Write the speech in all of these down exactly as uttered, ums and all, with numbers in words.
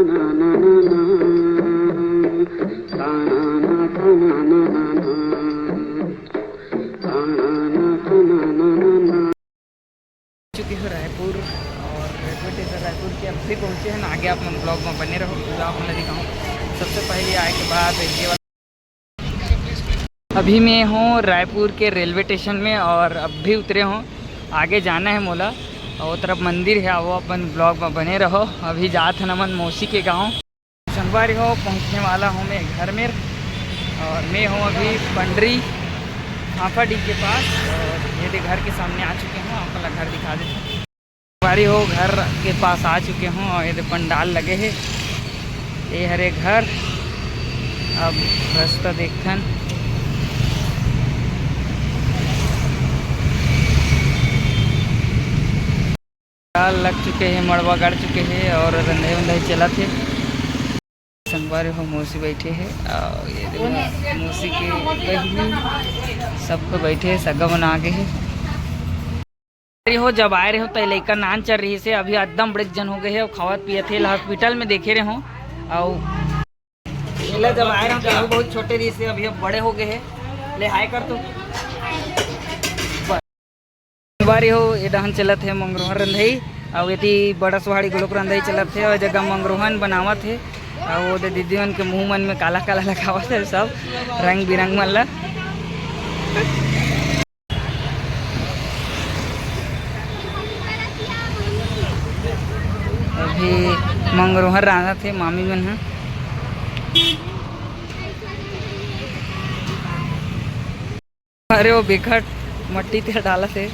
चुके हो रायपुर और रेलवे स्टेशन रायपुर के अब भी पहुँचे हैं ना। आगे आप मन ब्लॉग में बने रहो, पूरा आप मन ला दिखाऊँ। सबसे पहले आए के बाद ये वाला अभी मैं हूँ रायपुर के रेलवे स्टेशन में और अब भी उतरे हूँ। आगे जाना है मोला और वो तरफ मंदिर है, वो अपन ब्लॉग में बने रहो। अभी जात हन हमन मौसी के गाँव। संगवारी हो, पहुँचने वाला हूँ मैं घर में और मैं हूँ अभी पंडरी हाफाडीह के पास और ये दे घर के सामने आ चुके हूँ। आप ला घर दिखा देते हैं। संगवारी हो, घर के पास आ चुके हूँ और ये दे पंडाल लगे है, ये हरे घर। अब रास्ता देखथन। पंडाल लग चुके हैं, मड़वा गड़ चुके हैं और रंधई वंधई चलत हे। संगवारी हो, मौसी बैठे हे और ये देखो, मौसी के बहिनी सब कोई बैठे हे, सगा मन आगे हे। अरे हो, जब आए रहे हो तो लइका नान चल रही से, अभी एकदम बड़े जन हो गए हे और खावत पियत हे। हॉस्पिटल में देखे रहे हो और एला जब आए रहे हो तो बहुत छोटे रही से, अभी अब बड़े हो गए हे। ले हाय कर तू। संगवारी हो, ये डहन चलत हे मंगरोहन रंधई, अउ एती बड़ा सोहाड़ी घलोक रंधई चलत हे, अउ ए जगह मंगरोहन बनावत हे, अउ ओदे दीदी मन के मुंह मन में काला काला लगावत हे सब रंग बिरंग मन ला। अभी मंगरोहन रांधत हे मामी मन ह। अरे वो बिकट मट्टी तेल डालत हे।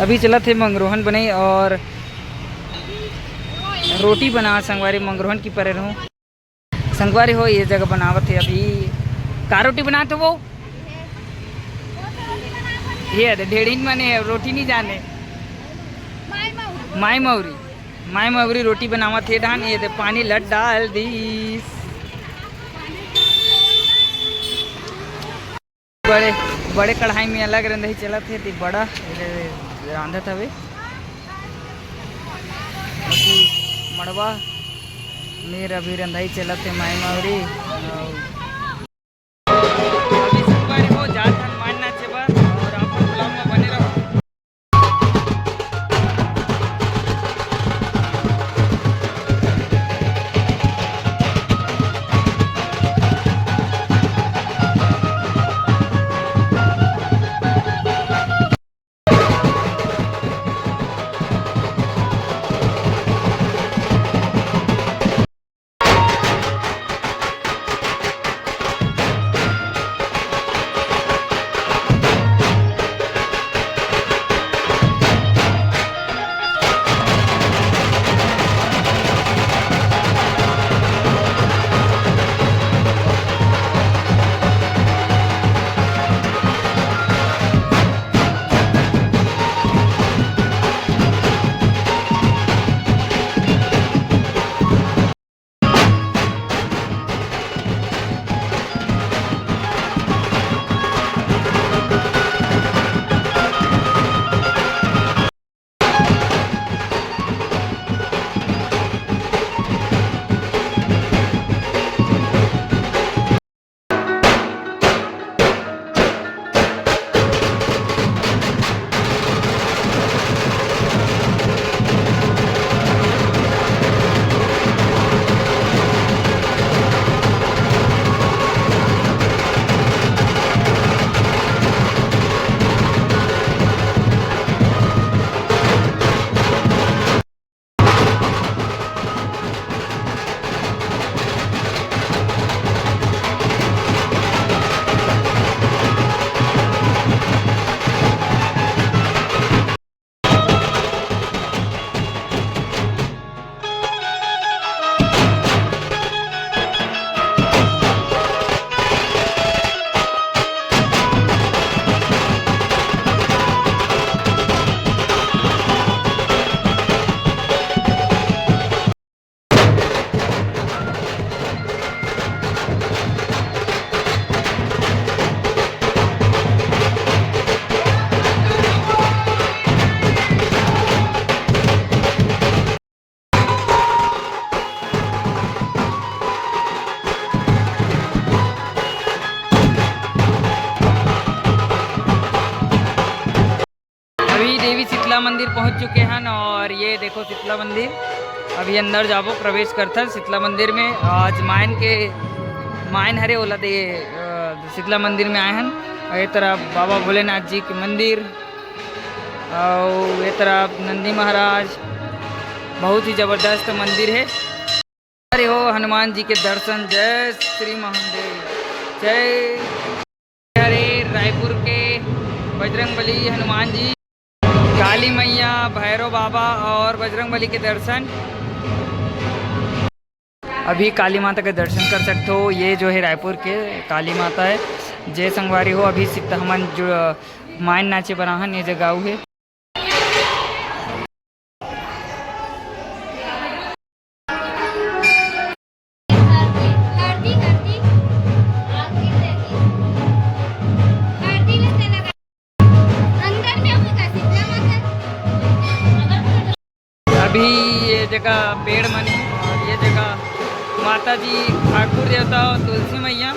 अभी चलत हे मंगरोहन बनई और रोटी बना संगवारी, मंगरोहन की परे रहूं। संगवारी हो, ये जगह बनावत हे अभी। का रोटी बनात हे वो? ये दे ढेड़िन मने रोटी नहीं जाने। माई मौरी, माई मौरी रोटी बनावत हे डान। ये दे पानी लट डाल दीस। बड़े, बड़े कढ़ाई में अलग रंधई चलत हे, ते बड़ा रांधत हवे। बाकी मड़वा मेर अभी रंधई चलत हे, माई मौरी। अभी संगवारी हो जात हन मांय नाचे बर, और आप मन vlog में बने रहो। अभी शीतला मंदिर पहुंच चुके हन और ये देखो शीतला मंदिर। अभी अंदर जाबो, प्रवेश करथन शीतला मंदिर में। आज मायन के, मायन हरे ओला दे, अ, शीतला मंदिर में आए हन। और ये तरफ बाबा भोलेनाथ जी के मंदिर, और ये तरफ नंदी महाराज। बहुत ही जबरदस्त मंदिर है। अरे हो हनुमान जी के दर्शन, जय श्री महादेव, जय। अरे रायपुर के बजरंगबली हनुमान जी, काली मैया, भैरव बाबा और बजरंगबली के दर्शन। अभी काली माता के दर्शन कर सकते हो। ये जो है रायपुर के काली माता है। जय संगवारी हो, अभी सीता हमन जो मायन नाचे बराहन ये जगह है। हल्दी, हल्दी, हल्दी, आग की लगी। हल्दी ले चला गया। अंदर में होगा शीतला माता। अभी ये जगह पेड़ मन है और ये जगह माता जी, ठाकुर देवता और तुलसी मैया।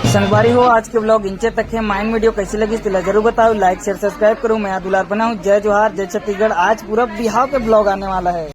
संगवारी हो, आज के vlog इंचे तक है। मायन video कैसी लगी, तेला जरूर बताओ। Like, share, subscribe करो। मैं दुलार बनाऊँ। जय जोहार, जय छत्तीसगढ़। आज पूरा बिहाव के vlog आने वाला है।